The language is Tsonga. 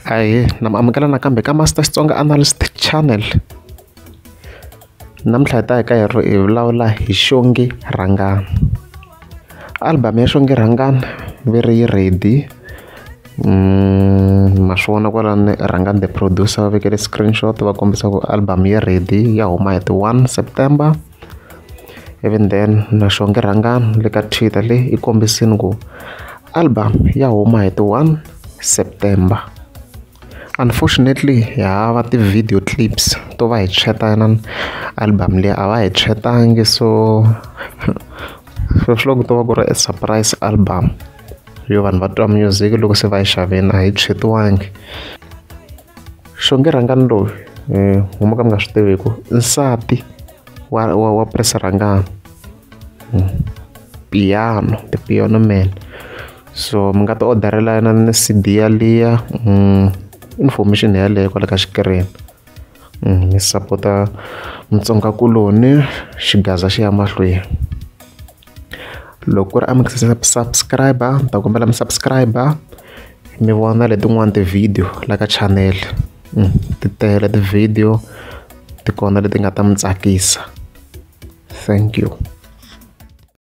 Ahee, na mi amukela nakambe ka Master Xitsonga Analyst Channel. Namuntlha hi ta hi ka hi vulavula hi Xongi Rhangani. Album ya Xongi Rhangani ve ri yi ready. Ma swi vona kwalani Rhangani the producer va vekele screenshot va kombisa ku album yi ready ya huma hi ti 1 September. Even then na Xongi Rhangani le ka Twitter leyi yi kombisini ku album ya huma hi ti 1 September. Unfortunately hi hava ti-video clips to va hi tshweta na album leyi a va hi tshwetangi, so swi loko to va ku ri surprise album yo vanhu va twa music loko se va yi xavini, a hi tshwetiwangi. Xongi Rhangani loyi huma ka mi nga swi tiviku, nsati wa Prince Rhangani, piano, the piano man. So mi nga ti orderela yena na CD yaliya, information yaleyo kwala ka xikirini. Mi sapota Mutsonga kuloni, xigaza xi ya mahlweni. Loko ku ri a mi subscribe, ni ta kombela mi subscribe, mi vona letin'wani ti-video la ka channel. Ti tele ti-video ti kona leti nga ta mi tsakisa. Thank you.